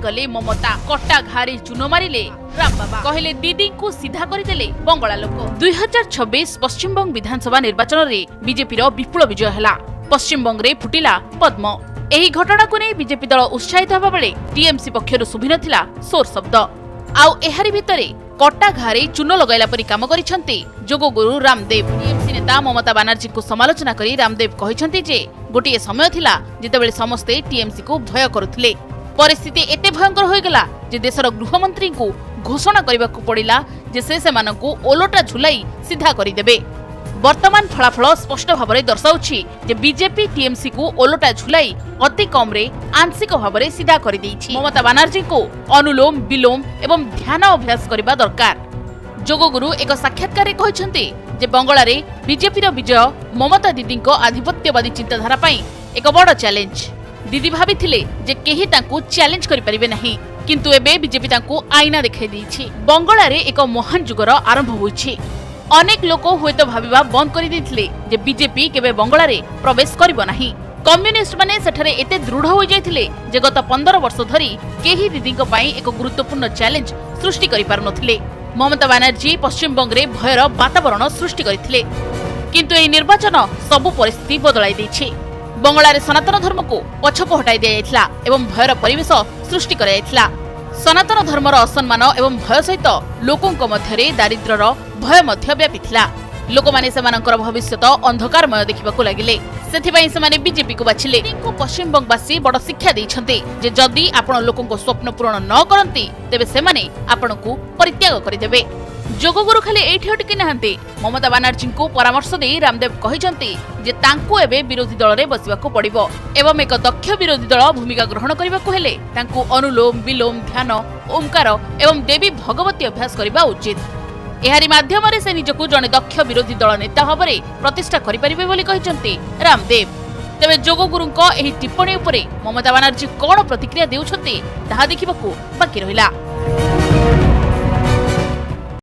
ଗଲେ ମମତା। କଟା ଘାରେ ଚୂନ ମାରିଲେ ରାମବାବା। କହିଲେ, ଦିଦିଙ୍କୁ ସିଧା କରିଦେଲେ ବଙ୍ଗଳା ଲୋକ। 2026 ପଶ୍ଚିମବଙ୍ଗ ବିଧାନସଭା ନିର୍ବାଚନରେ ବିଜେପିର ବିପୁଳ ବିଜୟ ହେଲା। ପଶ୍ଚିମବଙ୍ଗରେ ଫୁଟିଲା ପଦ୍ମ। ଏହି ଘଟଣାକୁ ନେଇ ବିଜେପି ଦଳ ଉତ୍ସାହିତ ହେବା ବେଳେ ଟିଏମସି ପକ୍ଷରୁ ଶୁଭିନଥିଲା ସୋର ଶବ୍ଦ। ଆଉ ଏହାରି ଭିତରେ କଟା ଘାରେ ଚୂନ ଲଗାଇଲା ପରି କାମ କରିଛନ୍ତି ଯୋଗଗୁରୁ ରାମଦେବ। ଟିଏମସି ନେତା ମମତା ବାନାର୍ଜୀଙ୍କୁ ସମାଲୋଚନା କରି ରାମଦେବ କହିଛନ୍ତି ଯେ ଗୋଟିଏ ସମୟ ଥିଲା, ଯେତେବେଳେ ସମସ୍ତେ ଟିଏମସିକୁ ଭୟ କରୁଥିଲେ। ପରିସ୍ଥିତି ଏତେ ଭୟଙ୍କର ହୋଇଗଲା ଯେ ଦେଶର ଗୃହମନ୍ତ୍ରୀଙ୍କୁ ଘୋଷଣା କରିବାକୁ ପଡ଼ିଲା ଯେ ସେ ସେମାନଙ୍କୁ ଓଲଟା ଝୁଲାଇ ସିଧା କରିଦେବେ। ବର୍ତ୍ତମାନ ଫଳାଫଳ ସ୍ପଷ୍ଟ ଭାବରେ ଦର୍ଶାଉଛି ଯେ ବିଜେପି ଟିଏମସିକୁ ଓଲଟା ଝୁଲାଇ ଅତି କମ୍ରେ ଆଂଶିକ ଭାବରେ ସିଧା କରିଦେଇଛି। ମମତା ବାନାର୍ଜୀଙ୍କୁ ଅନୁଲୋମ ବିଲୋମ ଏବଂ ଧ୍ୟାନ ଅଭ୍ୟାସ କରିବା ଦରକାର। ଯୋଗଗୁରୁ ଏକ ସାକ୍ଷାତକାରରେ କହିଛନ୍ତି ଯେ ବଙ୍ଗଳାରେ ବିଜେପିର ବିଜୟ ମମତା ଦିଦିଙ୍କ ଆଧିପତ୍ୟବାଦୀ ଚିନ୍ତାଧାରା ପାଇଁ ଏକ ବଡ଼ ଚ୍ୟାଲେଞ୍ଜ। ଦିଦି ଭାବିଥିଲେ ଯେ କେହି ତାଙ୍କୁ ଚ୍ୟାଲେଞ୍ଜ କରିପାରିବେ ନାହିଁ, କିନ୍ତୁ ଏବେ ବିଜେପି ତାଙ୍କୁ ଆଇନା ଦେଖାଇ ଦେଇଛି। ବଙ୍ଗଳାରେ ଏକ ମହାନ ଯୁଗର ଆରମ୍ଭ ହୋଇଛି। ଅନେକ ଲୋକ ହୁଏତ ଭାବିବା ବନ୍ଦ କରିଦେଇଥିଲେ ଯେ ବିଜେପି କେବେ ବଙ୍ଗଳାରେ ପ୍ରବେଶ କରିବ ନାହିଁ। କମ୍ୟୁନିଷ୍ଟମାନେ ସେଠାରେ ଏତେ ଦୃଢ଼ ହୋଇଯାଇଥିଲେ ଯେ ଗତ 15 ବର୍ଷ ଧରି କେହି ଦିଦିଙ୍କ ପାଇଁ ଏକ ଗୁରୁତ୍ୱପୂର୍ଣ୍ଣ ଚ୍ୟାଲେଞ୍ଜ ସୃଷ୍ଟି କରିପାରୁନଥିଲେ। ମମତା ବାନାର୍ଜୀ ପଶ୍ଚିମବଙ୍ଗରେ ଭୟର ବାତାବରଣ ସୃଷ୍ଟି କରିଥିଲେ, କିନ୍ତୁ ଏହି ନିର୍ବାଚନ ସବୁ ପରିସ୍ଥିତି ବଦଳାଇ ଦେଇଛି। ବଙ୍ଗଳାରେ ସନାତନ ଧର୍ମକୁ ପଛକୁ ହଟାଇ ଦିଆଯାଇଥିଲା ଏବଂ ଭୟର ପରିବେଶ ସୃଷ୍ଟି କରାଯାଇଥିଲା। ସନାତନ ଧର୍ମର ଅସମ୍ମାନ ଏବଂ ଭୟ ସହିତ ଲୋକଙ୍କ ମଧ୍ୟରେ ଦାରିଦ୍ର୍ୟର ଭୟ ମଧ୍ୟ ବ୍ୟାପିଥିଲା। ଲୋକମାନେ ସେମାନଙ୍କର ଭବିଷ୍ୟତ ଅନ୍ଧକାରମୟ ଦେଖିବାକୁ ଲାଗିଲେ। ସେଥିପାଇଁ ସେମାନେ ବିଜେପିକୁ ବାଛିଲେ। ଦିଦିଙ୍କୁ ପଶ୍ଚିମବଙ୍ଗବାସୀ ବଡ଼ ଶିକ୍ଷା ଦେଇଛନ୍ତି ଯେ ଯଦି ଆପଣ ଲୋକଙ୍କ ସ୍ୱପ୍ନ ପୂରଣ ନ କରନ୍ତି, ତେବେ ସେମାନେ ଆପଣଙ୍କୁ ପରିତ୍ୟାଗ କରିଦେବେ। ଯୋଗଗୁରୁ ଖାଲି ଏଇଠି ଅଟକି ନାହାନ୍ତି। ମମତା ବାନାର୍ଜୀଙ୍କୁ ପରାମର୍ଶ ଦେଇ ରାମଦେବ କହିଛନ୍ତି ଯେ ତାଙ୍କୁ ଏବେ ବିରୋଧୀ ଦଳରେ ବସିବାକୁ ପଡ଼ିବ ଏବଂ ଏକ ଦକ୍ଷ ବିରୋଧୀ ଦଳ ଭୂମିକା ଗ୍ରହଣ କରିବାକୁ ହେଲେ ତାଙ୍କୁ ଅନୁଲୋମ ବିଲୋମ, ଧ୍ୟାନ, ଓମ୍କାର ଏବଂ ଦେବୀ ଭଗବତୀ ଅଭ୍ୟାସ କରିବା ଉଚିତ। ଏହାରି ମାଧ୍ୟମରେ ସେ ନିଜକୁ ଜଣେ ଦକ୍ଷ ବିରୋଧୀ ଦଳ ନେତା ଭାବରେ ପ୍ରତିଷ୍ଠା କରିପାରିବେ ବୋଲି କହିଛନ୍ତି ରାମଦେବ। ତେବେ ଯୋଗଗୁରୁଙ୍କ ଏହି ଟିପ୍ପଣୀ ଉପରେ ମମତା ବାନାର୍ଜୀ କଣ ପ୍ରତିକ୍ରିୟା ଦେଉଛନ୍ତି, ତାହା ଦେଖିବାକୁ ବାକି ରହିଲା।